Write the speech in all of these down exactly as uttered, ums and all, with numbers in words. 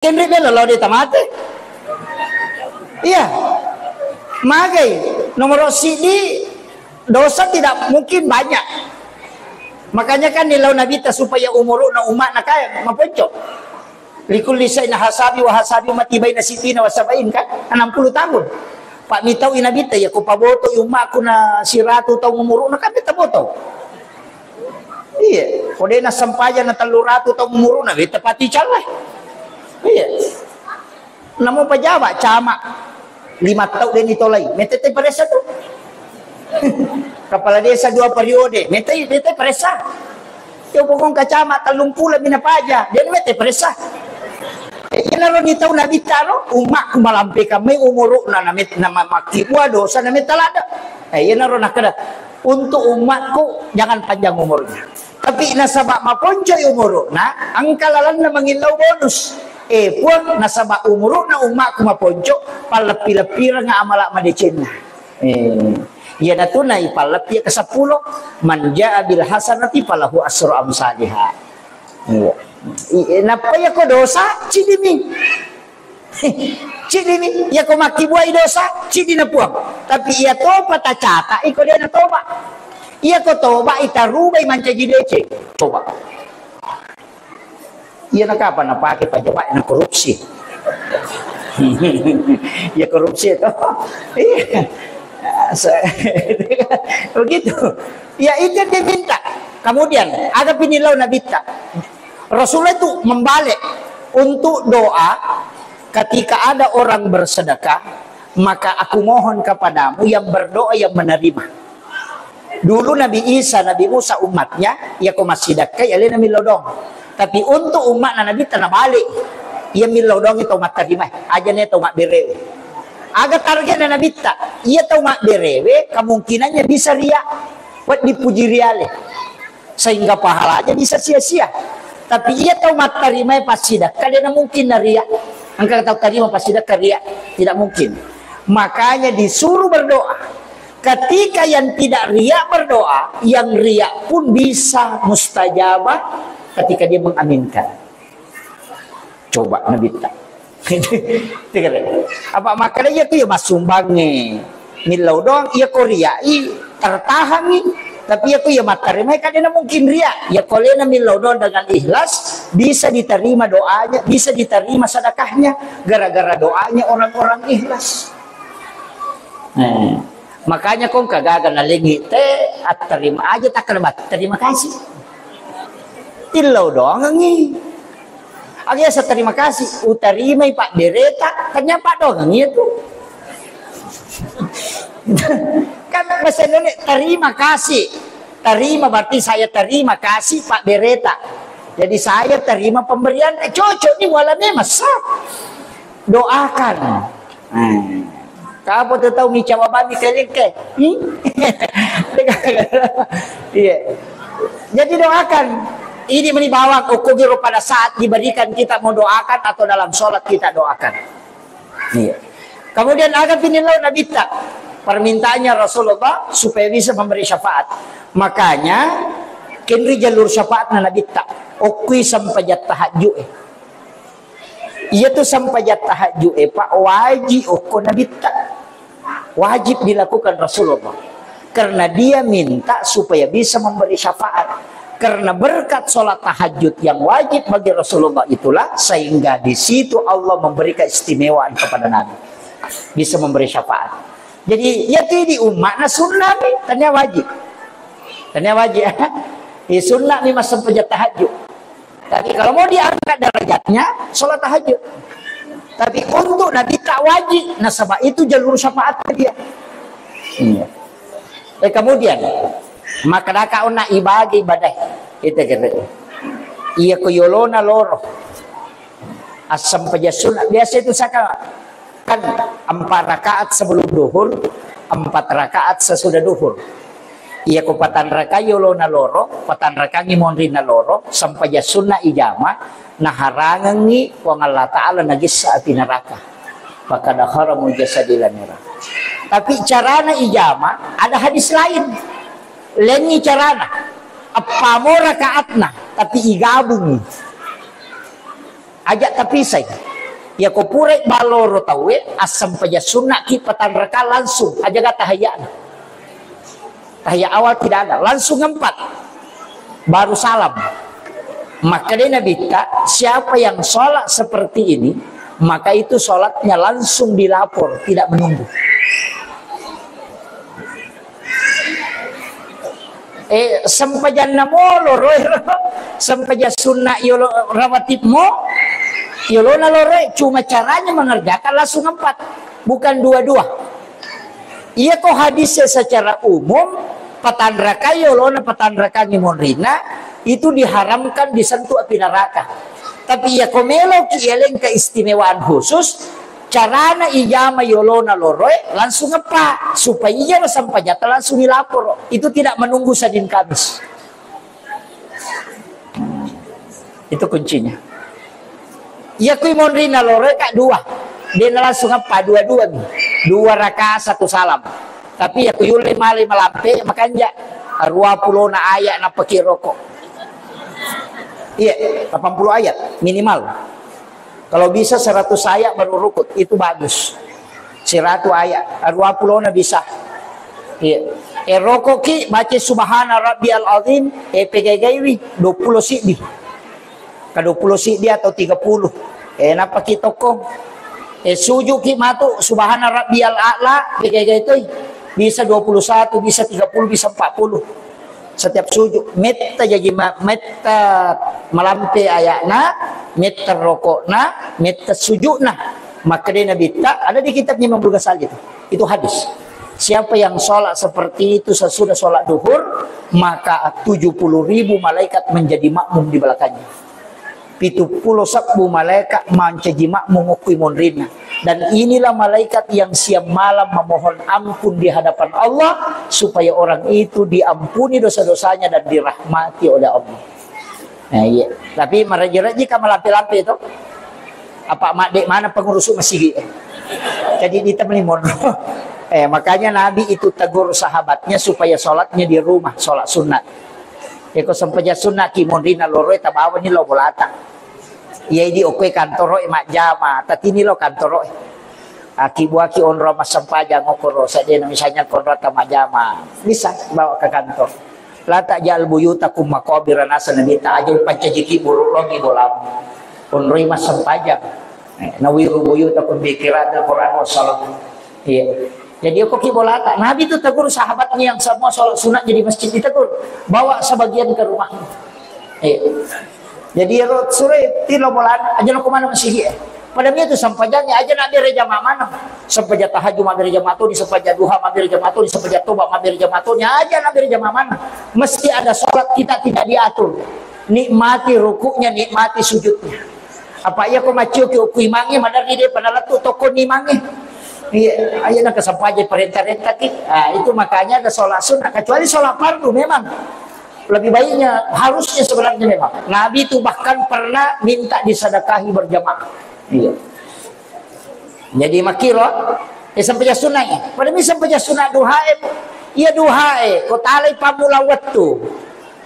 Kenri bela lao de tamate. Iya. Magai nomor sidi dosa tidak mungkin banyak. Makanya kan nilau Nabitta supaya umuruna umatna kaya maponco. Likulli syai'in hasabi wa hasabi ummati baina sittina wa sab'in kan? Enam puluh tahun. Pak mitau Nabitta ya ko paboto ummaku na siratu taung umuruna kan beta boto. Iya, ko de nassempajang na telluratu taung umuruna, betta pati callai. Iya. Namo pejabat camat lima tau de nitolai, mette paressa tu. Kepala desa dua periode, mette, mette paressa. Yo pokong ka camat tellung pulo mina paja, de mette paressa. Eh, iyanaro nitau Nabitta ro, umatku malampekang mai umuruna na met-, na ma-, makkibua dosa na metta ladde. Eh, iyanaro nakkeda, untuk umatku jangan panjang umurnya. Tapi nasaba maponcoi umuruna, engka lalenna mangillau bonus. Eh, Puang, nasaba umuruna umatku maponco, palleppi-leppireng amala madecenna. Eh, iyanatu naipalleppi ke seppulo, man jaa bil hasanati falahu asru amsaliha. Iya. I-, eh, nappa yako dosa, cidimi. Cidini, yako makkibuai dosa, cidina Puang. Tapi iya topa tacata, iko dena toba. Iyako toba, itarubai mancaji deceng. Coba. Iya na kapan napake pejabat na korupsi. Ya korupsi itu. Iya. Se-, begitu. Ya itu yang dia minta. Kemudian, aga pinilau Nabitta. Rasulullah itu membalik untuk doa ketika ada orang bersedekah, maka aku mohon kepadamu yang berdoa yang menerima. Dulu Nabi Isa, Nabi Musa umatnya, yako massidakkai alena millau doang. Tapi untuk umatna Nabitta nabalik, iya millau doang itu matterima, aja ne tau mabberewe. Aga targetna Nabitta, iya tau mabberewe kemungkinannya bisa ria, buat dipuji riale. Sehingga pahalanya bisa sia-sia. Tapi iya tau mattarimae passidakka, dena mungkin na ria. Engka tau tarima passidakka ria, tidak mungkin. Makanya disuruh berdoa. Ketika yang tidak ria berdoa, yang ria pun bisa mustajabah ketika dia mengaminkan. Coba Nabitta. Apa makkeda iya tu ya massumbangnge. Millau doang, iya ko riai tertahangi. Tapi iya ko iya mattarima, kan dena mungkin ria. Ya ko alena millau doang dengan ikhlas, bisa diterima doanya, bisa diterima sedekahnya gara-gara doanya orang-orang ikhlas. Eh, makanya kong kagaga nalengi te atterima aja tak terima kasih. Tillau doangi. Aga yaseng terima kasih, utarimai pabbereta, ternyata paddoangeng iya tu. Kan bahasa Indonesia, terima kasih. Terima berarti saya terima kasih pabbereta. Jadi saya terima pemberian, eh, cocok nih, wala memang sah. Doakan. Nah, kapo tu tau micawa bami kelengke. Hmm? Iya. Jadi doakan. Ini meni bawang okko giro pada saat diberikan kita mau doakan atau dalam sholat kita doakan. Iya. Kemudian aga pinilau Nabitta. Permintaannya Rasulullah supaya bisa memberi syafaat. Makanya kenri jalur syafaatna Nabitta. Okkui sempajang tahajud, eh. Iya tu sempajang tahajud, eh, Pak, wajib okko Nabitta. Wajib dilakukan Rasulullah. Karena dia minta supaya bisa memberi syafaat. Karena berkat sholat tahajud yang wajib bagi Rasulullah itulah sehingga di situ Allah memberikan keistimewaan kepada Nabi. Bisa memberi syafaat. Jadi, ya tu di umatna sunnah ni, tania wajib. Tania wajib. Di sunnah ni massempajang tahajud. Tapi kalau mau diangkat derajatnya, sholat tahajud. Tapi untuk Nabitta wajib, nasaba itu jalur syafaat dia. Iya. Eh, kemudian, maka daka ona ibagi badai. Itu kira. Iya ko yolona loro. Assempajang sunnah. Biasa itu saya kan empat rakaat sebelum duhur, empat rakaat sesudah duhur. Iya ko patang rakaat yolona loro, patang rakaat monrinna loro, sempajang sunnah ijama, naharangengi Puang Allah Ta'ala nagissa api neraka. Fakada haramul jasadi lanira. Tapi carana ijama, ada hadis lain. Lengi carana. Eppamo rakaatna, tapi igabungi. Aja tapisai. Iyako purai balloro tauwe, assempajang sunnaki patanraka langsung, aja ga tahiyana. Tahiyat awal tidak ada, langsung empat. Baru salam. Maka dia Nabitta, siapa yang sholat seperti ini, maka itu sholatnya langsung dilapor, tidak menunggu. Eh, sempajanna mo loro ero, sempajang sunna yolo rawatib mo, yolona loro, cuma caranya mengerjakan langsung empat, bukan dua-dua. Iyako hadisnya secara umum, patanrakai yolona, patanrakangi monrina, itu diharamkan disentuh api neraka. Tapi iyako meloki iyaleng keistimewaan khusus, carana ijama yolona loroe langsung eppa, supaya iyaro sempajatta langsung dilapor. Itu tidak menunggu Senin Kamis. Itu kuncinya. Iya kui monrina loroe ka dua. Dia langsung eppa dua-dua mi. Dua rakaat satu salam. Tapi iya kui yulle male malampe makanja. Dua pulona ayat nappaki rokok. Iya, delapan puluh ayat minimal. Kalau bisa seratus ayat baru rukuk, itu bagus. Seratus ayat, dua puluh na bisa. Iya. Eh, rokoki baca subhana rabbiyal azim, eh, pegai-gaiwi, dua puluh siddi. Ka dua puluh siddi atau tiga puluh. Eh, nappaki tokko. Eh, sujuki matu subhana rabbiyal a'la, pegai-gai toi. Bisa dua puluh satu, bisa tiga puluh, bisa empat puluh. Setiap sujud, metta jaji ma-, metta malampe ayakna, metta rokokna, metta sujudna. Maka dia Nabi ta, ada di kitabnya Imam Ghazali itu. Itu hadis. Siapa yang sholat seperti itu sesudah sholat duhur, maka tujuh puluh ribu malaikat menjadi makmum di belakangnya. Pitu pulo sebbu malaeka mancaji makmum okkui monrinna. Dan inilah malaikat yang siang malam memohon ampun di hadapan Allah, supaya orang itu diampuni dosa-dosanya dan dirahmati oleh Allah. Nah, iya. Tapi maraji-raji ka malampe-lampe itu. Apa madde mana pengurus masigi? Jadi ditemani monro. Eh, makanya Nabi itu tegur sahabatnya supaya sholatnya di rumah, sholat sunat. Eko sempajang sunna ki monrina loroe tabawani lao bolata. Iya idi okkoe kantoroe majjama, tatini lao kantoroe. Aki buaki onro massempajang okkoro, seddena misalnya konro ta majjama, bisa bawa ke kantor. La taj'al buyutakum maqabira, naseng Nabi ta, aja upancajiki buruk logi bolamu. Onroi massempajang. Eh, nawiru buyutakum bi qiraatil Qur'an wassalam. Iya. Jadi, okko ki bolata. Nabi itu tegur sahabatnya yang semua sholat sunat jadi masjid, ditegur. Bawa sebagian ke rumahmu. Iya. Jadi, ero sure tilo bolana, aja lo kemana masih, eh. Pada dia itu sempajangnya aja nak bere jamaah mana. Sempajang tahajud mabbere jamaah toni, sempajang duha mabbere jamaah toni, sempajang toba mabbere jamaah toni, aja nak bere jamaah mana. Mesti ada sholat kita tidak diatur. Nikmati rukuknya, nikmati sujudnya. Apa iya ko maccio ki okku imangnge, maderri de panalettu tokko ni imangnge. Iya, aja nak kesempajang perintah-rentah ki. Ah, itu makanya ada sholat sunnah, kecuali sholat fardu memang. Lebih baiknya, harusnya sebenarnya memang. Nabi itu bahkan pernah minta disedekahi berjamaah. Iya. Jadi makkiro, eh, sempajang sunna, eh. Pada mi sempajang sunna duha, eh. Iya duha, eh. Ko talai pammula wettu.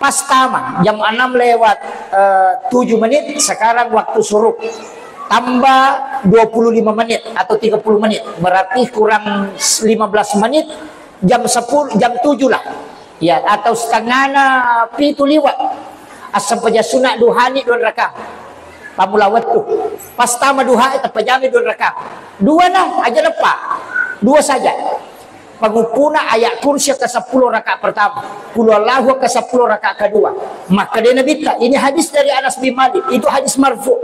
Pas tama, jam enam lewat, eh, tujuh menit, sekarang waktu syuruk. Tambah dua puluh lima menit atau tiga puluh menit. Berarti kurang lima belas menit, jam sepuluh, jam tujuh lah. Ya, atau setengahna pitu liwat. Assempajang sunna duhani dua rakaat. Pammula wettu. Pas tama duha, tappajami dua rakaat. Dua na, aja leppa. Dua saja. Panguppuna ayat kursi ke sepuluh rakaat pertama. Qul huwallahu ke sepuluh rakaat kedua. Maka dia Nabi ta, ini hadis dari Anas bin Malik. Itu hadis marfu.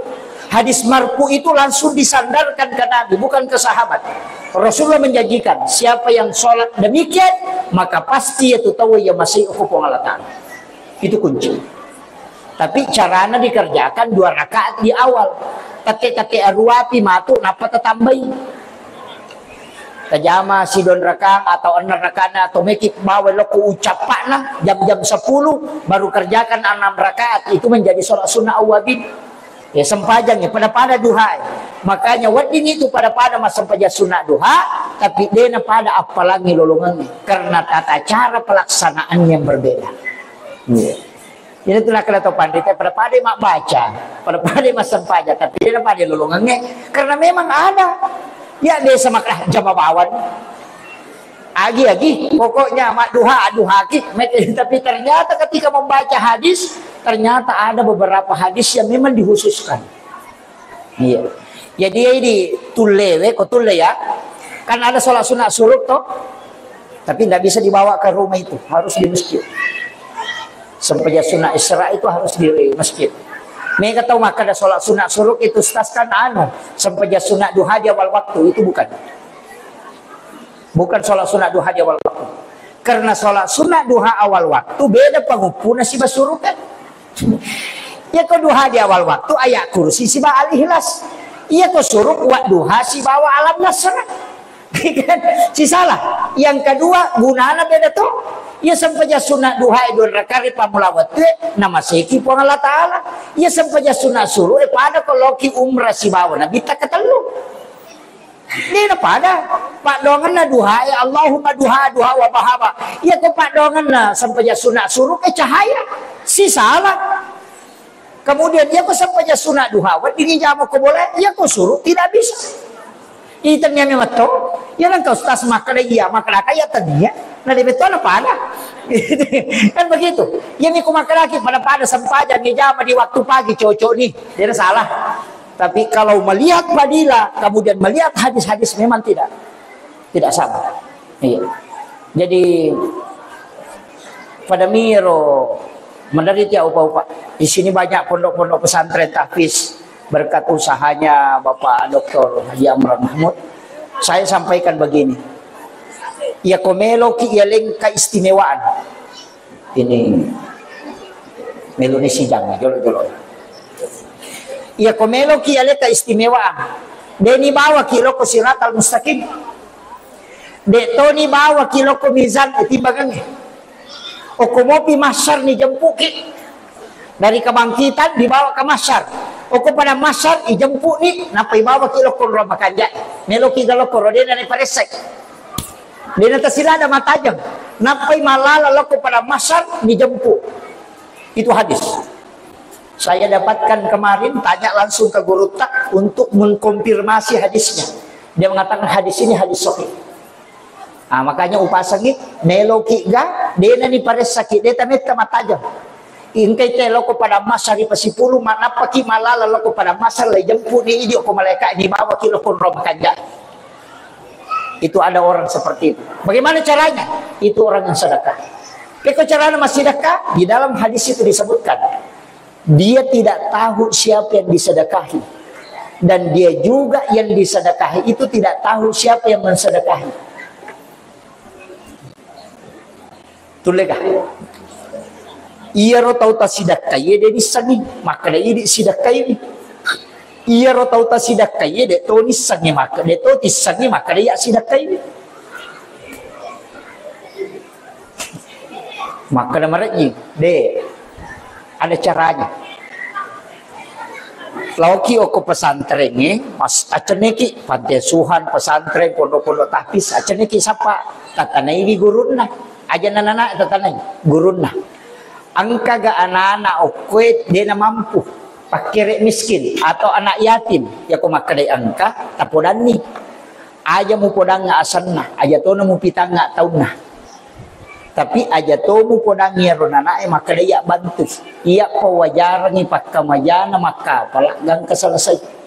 Hadis marfu itu langsung disandarkan ke Nabi, bukan ke sahabat. Rasulullah menjanjikan, siapa yang sholat demikian, maka pasti itu tahu ya masih hukum Allah Ta'ala. Itu kunci. Tapi carana dikerjakan dua rakaat di awal. Tette-tette aruapi matu, nappa tatambai. Tajama sidon rakang atau enam rakana atau meki bawa loko ucapakna jam-jam sepuluh, baru kerjakan enam rakaat, itu menjadi sholat sunnah awabin. Ya, sempajang ya, pada-pada duha. Makanya wedding itu pada-pada massempajang sunna duha, tapi dena pada appalangi lolongannya karena tata cara pelaksanaan yang berbeda. Iya. Jadi tu nakkeda to panrita, pada-pada mabbaca, pada-pada massempajang, tapi de' napada lolongengnge, karena memang ada. Ya, biasa makkeda, ah, jama bawang. Agi-agi, pokoknya madduha, adduhaki, tapi ternyata ketika membaca hadis, ternyata ada beberapa hadis yang memang dikhususkan. Iya. Jadi, di tullewe, ko tulle ya. Kan ada sholat sunat suruk toh. Tapi ndak bisa dibawa ke rumah itu, harus di masjid. Sempajang sunat Isra itu harus di masjid. Mega tau makkeda sholat sunat suruk itu, Ustaz, kan anu, sempajang sunat duha di awal waktu, itu bukan. Bukan sholat sunat duha di awal waktu. Karena sholat sunat duha awal waktu beda panguppuna siba suruk kan. Iya ko duha di awal waktu ayat kursi siba al-ikhlas. Iya ko suruk wa duha sibawa alam nasra. Kan? Sisala. Yang kedua, gunana beda to. Iya sempajang sunat duha e dua rakaat ri pammula wettu e, namaseki Puang Allah Ta'ala. Iya sempajang sunat suruk e pada ko loki umrah sibawa Nabitta ketellu. De' napada. Paddoangenna duha e, Allahumma duha, duha wa bahaba. Iya ko paddoangenna sempajang sunat suruk e cahaya. Sisala. Kemudian, iya ko sempajang sunat duha, weddingngi jama ko bola, iya ko suruk tidak bisa. Itennia memang to, iya nengka ustaz makkeda iya, makkeda ka iya tennia, na de' betul pada. Kan begitu. Iya mi ko makkedaki pada-pada sempajang jama di waktu pagi cocok nih, tidak salah. Tapi kalau melihat fadilah, kemudian melihat hadis-hadis, memang tidak, tidak sama. Iya. Jadi, pada miro menderita upa-upa. Di sini banyak pondok-pondok pesantren tahfiz berkat usahanya Bapak Doktor Haji Amran Mahmud. Saya sampaikan begini. Ya, ko meloki ya leng keistimewaan. Ini meloni sidang, jolo-jolo. Iya ko meloki ale keistimewaan. De' ni bawaki loko siratal mustaqim. De' toni bawaki loko mizan e timbangangnge. Oko mopi mahsyar ni jempuki. Dari kebangkitan dibawa ke mahsyar. Oko pada mahsyar ijempu ni, nappa ibawaki loko ro makanja. Meloki ga loko ro de' na ni paressai. De' na tasilada matajeng. Nappai malala loko pada mahsyar dijempu. Itu hadis. Saya dapatkan kemarin, tanya langsung ke gurutta untuk mengkonfirmasi hadisnya. Dia mengatakan hadis ini hadis sahih. Ah, makanya upasangi, meloki ga, de' na ni paressaki, de' tametta matajeng. Engkai te loko pada mahsyar ri pasipulu, ma-, nappaki malala loko pada mahsyar, lai jempu ni idi ko malaika, dibawaki loko ro makanja. Itu ada orang seperti itu. Bagaimana caranya? Itu orang yang sedekah. Peko carana massedekah? Di dalam hadis itu disebutkan, dia tidak tahu siapa yang disedekahi. Dan dia juga yang disedekahi itu tidak tahu siapa yang mensedekahi. Tullega. Iyaro tau tasidakkaie de' nissengngi, makkeda idi sidakkaiwi. Iyaro tau tasidakkaie de' to nissengngi, makkeda de' to tissengngi, makkeda iya sidakkaiwi. Makkeda marejjing, de'. Ada caranya. Laoki okko pesantrengnge, mas-, accenneki panti asuhan, pesantren, pondok-pondok tahfiz, accenneki sappa, tatanaiwi gurunna. Aja nana tatanai gurunna. Engkaga anak-anak okkoe de' namampu, pakkere miskin atau anak yatim, yako makkedai engka, tapodanni. Aja mupodangnga asenna, aja tona mupitangnga taunna. Tapi aja to mupodangngi iyaro nanae makkeda iya bantu. Iya pawajarangngi pakkamajana makkapala gangka selesai.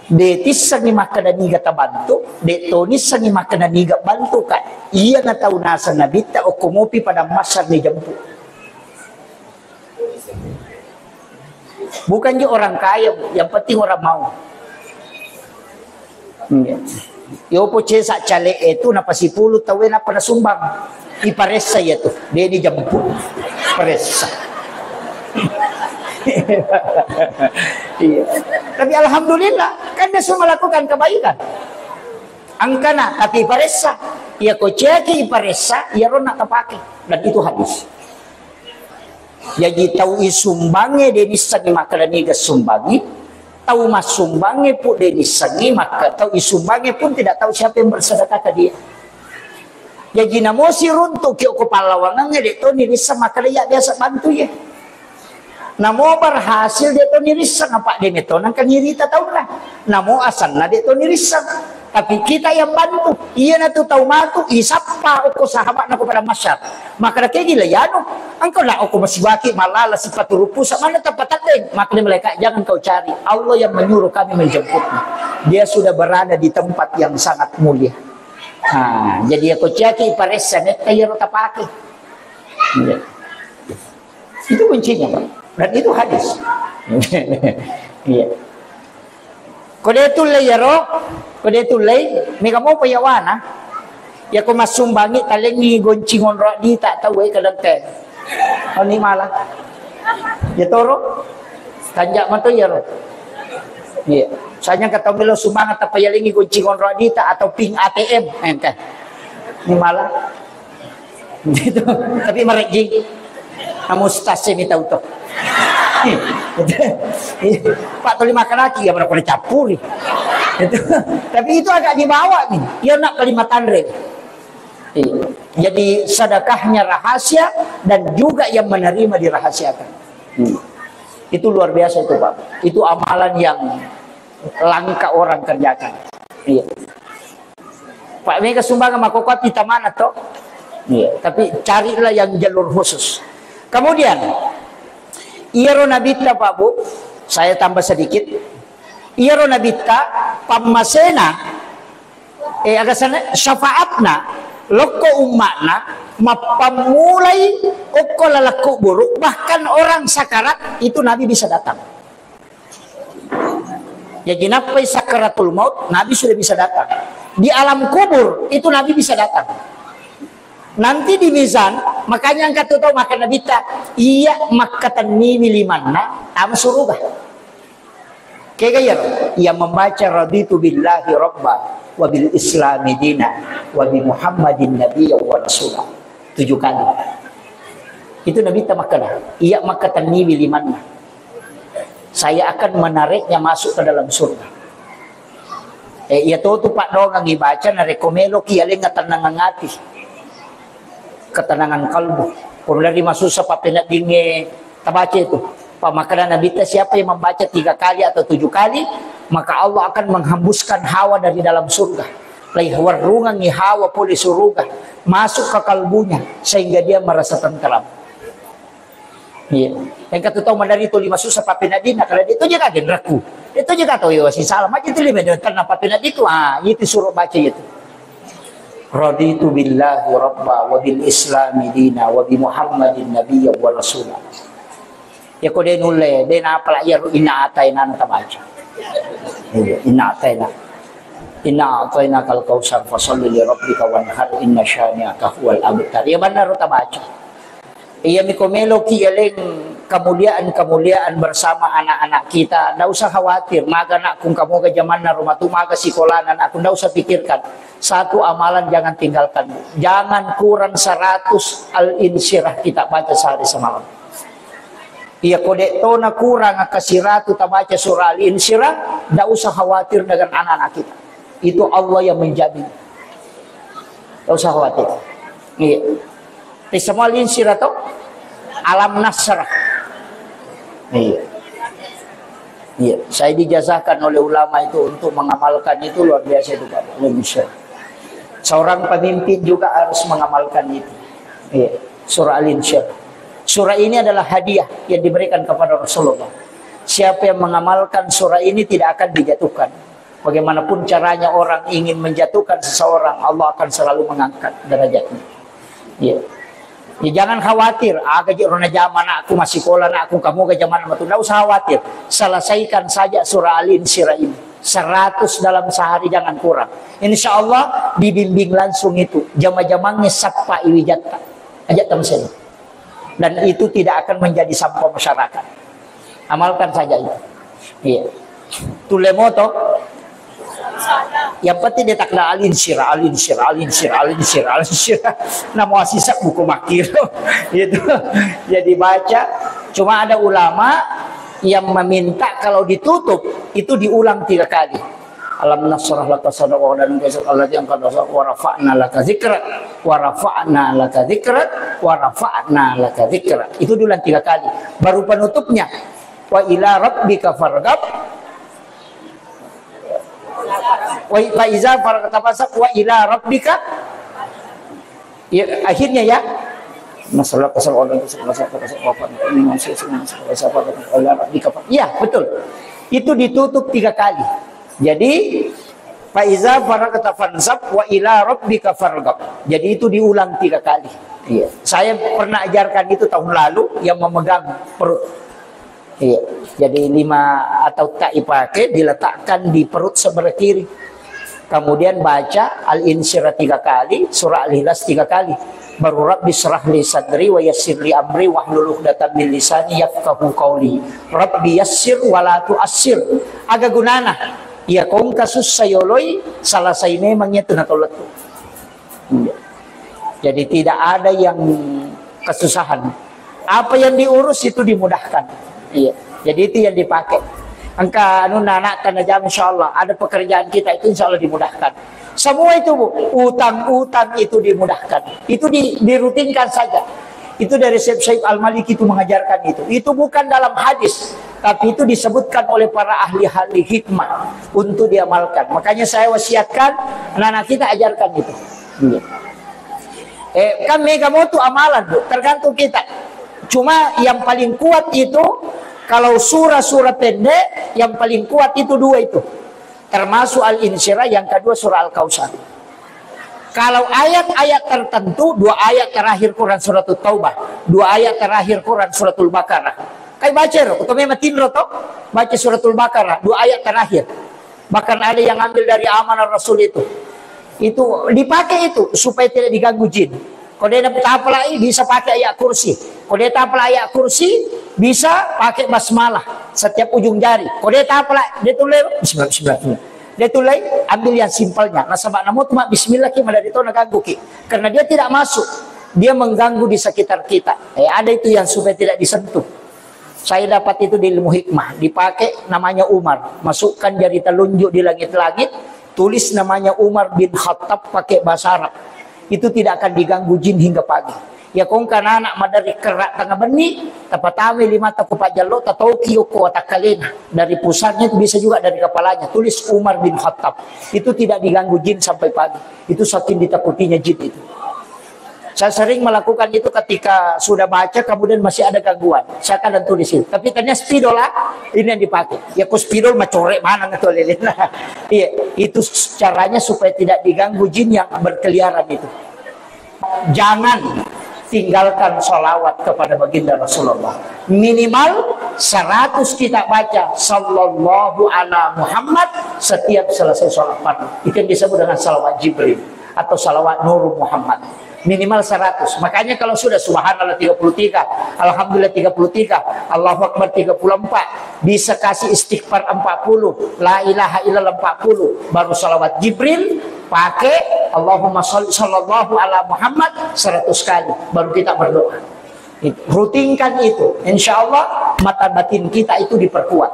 De' tissengngi makkeda niga tabantu, de' to nissengngi makkeda niga bantuka. Iyana tau naseng Nabitta okko mopi padang mahsyar ni jempu. Bukan je orang kaya, Bu. Yang penting orang mau. Iya. Yopo cesa cale itu napa sipulu tawe napa nasumbang. Iparessa ya tuh, de' ni jemput. Paressa. Iya. Tapi alhamdulillah, kan dia semua melakukan kebaikan. Angkana, tapi paressa. Iya ko ceki iparessa, iya rona tapake. Dan itu hadis. Jaji tau isumbangnge de' nissengngi makkeda niga sumbangngi, tau massumbangnge pun de' nissengngi, maka tau isumbangnge pun tidak tahu siapa yang bersedekah ke dia. Jaji namo siruntuki okko pallawangengnge, de' to nirisseng makkeda iya biasa bantu iye. Namo berhasil, de' to nirisseng, apa' de' meto nengka nirita taunna. Namo asenna de' to nirisseng. Tapi kita yang bantu. Iyanatu tau matu isappa okko sahaba'na ko padang mahsyar. Makkeda, kegi la iyanu, engka na okko masibaki malala sipatu rupusa, mana tempat tadeng? Makkeda malaikat, jangan kau cari. Allah yang menyuruh kami menjemputmu. Dia sudah berada di tempat yang sangat mulia. Nah, jadi okko ciaki paressa metta iyaro tapake. Iya. Itu kuncinya, Pak. Dan itu hadis. Iya. Ko de' tullei iyaro, ko de' tullei, mega mopa yawana. Yako massumbangi talengngi gonci ngonro dita tau e kadang te. Oni mala. Ya toro. Tanja mato iyaro. Iya. Sanya kata melo sumbangan tapi yalengngi gonci ngonro dita atau ping A T M. Ente. Ini mala. Gitu. Tapi marejjing. Kamu stas mi tau to. Pak tuli makanaki ya berapa dicampuri. Itu. Tapi itu agak dibawa nih. Ya nak Kalimantan re. Iya. Jadi sedekahnya rahasia dan juga yang menerima dirahasiakan. Hmm. Itu luar biasa itu, Pak. Itu amalan yang langka orang kerjakan. Iya. Pak, mega sumbangan makkokkoe tamana to? Iya, tapi carilah yang jalur khusus. Kemudian, iyaro nabitta, Pak Bu, saya tambah sedikit. Iyaro nabitta, pammasena, eh, aga sana, syafaatna, lokko umma'na, mappammulai okko laleng kuburu, bahkan orang sakarat itu Nabi bisa datang. Jadi, nappai sakaratul maut, Nabi sudah bisa datang. Di alam kubur, itu Nabi bisa datang. Nanti di mizan, makanya engka tu tau makkeda Nabitta, iya makkatenniwi limanna, tama suruga. Kega iyaro? Yang membaca, "Raditu billahi rabba, wa bil islami dina, wa bi Muhammadin nabiyya wa rasula." Tujuh kali. Itu Nabitta makkeda, iya makkatenniwi limanna. Saya akan menariknya masuk ke dalam surga. Eh, iya to tu paddoangeng ibaca narekko meloki yalengnga tennangang ati. Ketenangan kalbu. Pura ri masussa pappeneddingnge tabaca itu. Pamakkeda Nabitta, siapa yang membaca tiga kali atau tujuh kali, maka Allah akan menghembuskan hawa dari dalam surga. Laiwarrungengngi hawa pole suruga masuk ke kalbunya sehingga dia merasa tentram. Iya. Engka tu tau maderri tu lima susa pappeneddinna, kada de' to je ka genrekku. De' to je ka tau yo sisala. Maji tu lima de' tenna pappeneddiku. Ah, itu suruh baca itu. Raditu billahi rabba wa bil islami dina wa bi Muhammadin nabiyya wa rasula. Ya ko de' nulle, de' napala iyaro inna ataina na tabaca. Iya, inna ataina. Inna atainakal kautsar fasalli li rabbika wanhar inna syani'aka huwal abtar. Ya benar tabaca. Iya miko meloki yaleng kemuliaan-kemuliaan bersama anak-anak kita. Ndak usah khawatir, maga anakku kamoga jamanna rumah tu, maga sikolana anakku, ndak usah pikirkan. Satu amalan jangan tinggalkan, Bu. Jangan kurang seratus Al-Insyirah kita baca sehari semalam. Iya ko de' tona kurang aka siratu tabaca surah Al-Insyirah, ndak usah khawatir dengan anak-anak kita. Itu Allah yang menjamin. Nggak usah khawatir. Iya. Ri semua linsir atau alam nasrah. Iya. Iya. Saya dijazakan oleh ulama itu untuk mengamalkan itu luar biasa itu, Pak. Luar biasa. Seorang pemimpin juga harus mengamalkan itu. Iya. Surah Al-Insyirah. Surah ini adalah hadiah yang diberikan kepada Rasulullah. Siapa yang mengamalkan surah ini tidak akan dijatuhkan. Bagaimanapun caranya orang ingin menjatuhkan seseorang, Allah akan selalu mengangkat derajatnya. Ya. Ya, jangan khawatir, aga je rona jama anakku, massikola anakku, kamu ga jama matu. Nggak usah khawatir. Selesaikan saja surah Al-Insyirah ini. Seratus dalam sehari, jangan kurang. Insya Allah dibimbing langsung itu. Jama-jamangnya sappa iwijatta. Aja tamsen. Dan itu tidak akan menjadi sampah masyarakat. Amalkan saja itu. Iya. Tulle moto. Yang penting dia takna Al-Insyirah, Al-Insyirah, Al-Insyirah, Al-Insyirah, Al-Insyirah. Namo asisa buku makiro. Gitu. Jadi baca. Cuma ada ulama yang meminta kalau ditutup itu diulang tiga kali. Alam nashrah laka sadrak, wa alam nashrah laka sadrak, wa rafa'na laka dzikrak, wa rafa'na laka dzikrak, wa rafa'na laka dzikrak. Itu diulang tiga kali. Baru penutupnya, wa ila rabbika farghab, wa i-, fa iza faragta fansab, wa ila rabbika. Ya, akhirnya ya. Masalah kesal orang kesal kesal kesal apa ini maksud ini masalah kesal apa kesal Allah di kapal. Ya, betul. Itu ditutup tiga kali. Jadi, fa iza faragta fansab wa ila rabbika farghab. Jadi itu diulang tiga kali. Iya. Saya pernah ajarkan itu tahun lalu yang memegang perut. Iya. Jadi lima atau tak ipake diletakkan di perut sebelah kiri. Kemudian baca Al-Insyirah tiga kali, surah Al-Ikhlas tiga kali. Baru Rabbi syrah li sadri wa yassir li amri wahlul uqdatam min lisani yafqahu qauli. Rabbi yassir wa la tu'assir. Aga gunana? Iya, kongka sussa yoloi, selesai memang itu natollettu. Iya. Jadi tidak ada yang kesusahan. Apa yang diurus itu dimudahkan. Iya. Jadi itu yang dipakai. Engka anu anak tanah jam insyaallah ada pekerjaan kita itu insyaallah dimudahkan. Semua itu, Bu, utang-utang itu dimudahkan. Itu di, dirutinkan saja. Itu dari Syekh Syaib Al-Maliki itu mengajarkan itu. Itu bukan dalam hadis, tapi itu disebutkan oleh para ahli-ahli hikmah untuk diamalkan. Makanya saya wasiatkan anak-anak kita ajarkan itu. Iya. Eh, kan mega motu amalan, Bu, tergantung kita. Cuma yang paling kuat itu, kalau surah-surah pendek, yang paling kuat itu dua itu. Termasuk Al-Insyirah, yang kedua surah Al-Kautsar. Kalau ayat-ayat tertentu, dua ayat terakhir Quran Suratul Taubah, dua ayat terakhir Quran Suratul Baqarah. Kai baca ro, atau memang tinro to, baca Suratul Baqarah, dua ayat terakhir. Bahkan ada yang ambil dari Amanah Rasul itu. Itu dipakai itu supaya tidak diganggu jin. Kalau dia tapalai bisa pakai ayat kursi. Kalau dia tapalai ayat kursi bisa pakai basmalah setiap ujung jari. Kalau dia tapalai dia tulis bismillah, bismillah, bismillah. Dia tulis ambil yang simpelnya. Nasaba namu tu mak bismillah ki malah dia tahu ganggu ki. Karena dia tidak masuk. Dia mengganggu di sekitar kita. Eh, ada itu yang supaya tidak disentuh. Saya dapat itu di ilmu hikmah, dipakai namanya Umar, masukkan jari telunjuk di langit-langit, tulis namanya Umar bin Khattab pakai bahasa Arab. Itu tidak akan diganggu jin hingga pagi. Ya kongka anak madari kerak tengah benni, tapatame lima taku pajallo, tatoki yoko watakkalena. Dari pusatnya itu bisa juga dari kepalanya, tulis Umar bin Khattab. Itu tidak diganggu jin sampai pagi. Itu saking ditakutinya jin itu. Saya sering melakukan itu ketika sudah baca, kemudian masih ada gangguan. Saya kadang tulis itu. Tapi ternyata spidol, ah, ini yang dipakai. Ya, ku spidol macore mana ngetu lele. Iya, itu caranya supaya tidak diganggu jin yang berkeliaran itu. Jangan tinggalkan salawat kepada baginda Rasulullah. Minimal seratus kita baca sallallahu ala Muhammad setiap selesai sholat fardu. Itu yang disebut dengan salawat Jibril atau salawat Nur Muhammad. Minimal seratus. Makanya kalau sudah subhanallah tiga puluh tiga, alhamdulillah tiga puluh tiga, Allahu Akbar tiga puluh empat, bisa kasih istighfar empat puluh, la ilaha illallah empat puluh, baru salawat Jibril, pakai Allahumma shalli sallallahu ala Muhammad seratus kali, baru kita berdoa. Rutinkan itu, insya Allah mata batin kita itu diperkuat.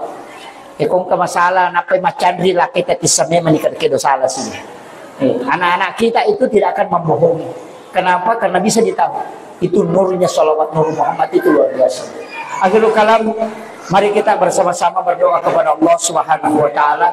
Eh, kongka masalah, napai macanri laki tadi sememang ni kedo salah sih. Eh, anak-anak kita itu tidak akan membohongi. Kenapa? Karena bisa ditahu. Itu nurnya salawat Nur Muhammad itu luar biasa. Akhirul kalam, mari kita bersama-sama berdoa kepada Allah Subhanahu wa Ta'ala.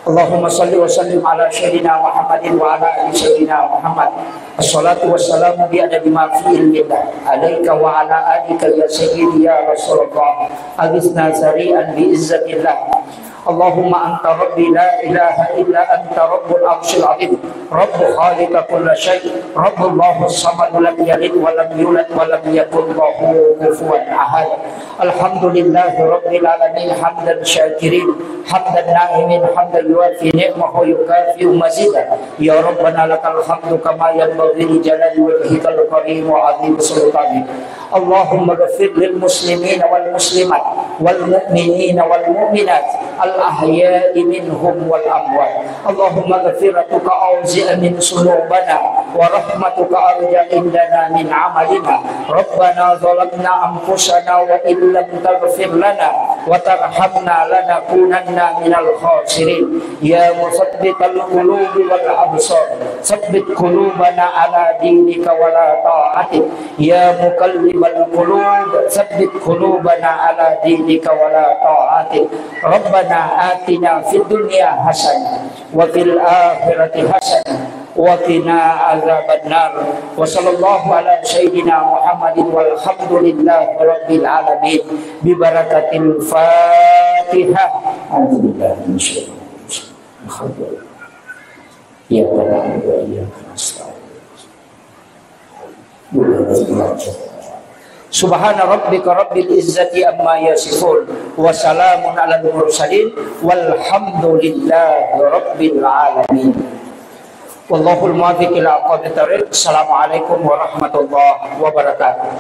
Allahumma salli wa sallim ala Sayyidina Muhammadin wa ala ali Sayyidina Muhammad. Assalatu wassalamu bi adadi ma fi ilmillah alaika wa ala alika ya sayyidi ya Rasulullah. Aghithna sari'an bi izzatillah. Allahumma anta rabbi la ilaha illa anta rabbul arsyil azim. Rabbu khaliqa kulla syai. Rabbullahu samad lam yalid wa lam yulad wa lam yakul lahu kufuwan ahad. Alhamdulillahi rabbil alamin hamdan syakirin. Hamdan na'imin hamdan yuwafi ni'mahu yukafi'u mazidah. Ya Rabbana lakal hamdu kama yanbaghi li jalali wajhikal karim wa azim sultanik. Allahumma ghfir lil muslimina wal muslimat wal mu'minina wal mu'minat al ahya'i minhum wal amwat. Allahumma ghfiratuka awzi'a min sunubana ورحمتك أرجى عندنا من عملنا. ربنا ظلمنا أنفسنا وإن لم تغفر لنا وترحمنا لنكونن من الخاسرين. يا مثبت القلوب والأبصار، ثبت قلوبنا على دينك ولا طاعتك. يا مقلب القلوب، ثبت قلوبنا على دينك ولا طاعتك. ربنا آتنا في الدنيا حسنة وفي الآخرة حسنة وقنا عذاب النار. وصلى الله على سيدنا محمد والحمد لله رب العالمين ببركة الفاتحة. أعوذ بالله من الشيطان الرجيم. الحمد لله. إياك نعبد وإياك نستعين. سبحان ربك رب العزة عما يصفون، وسلام على المرسلين، والحمد لله رب العالمين. والله الموفق إلى أقوم الطريق. السلام عليكم ورحمة الله وبركاته.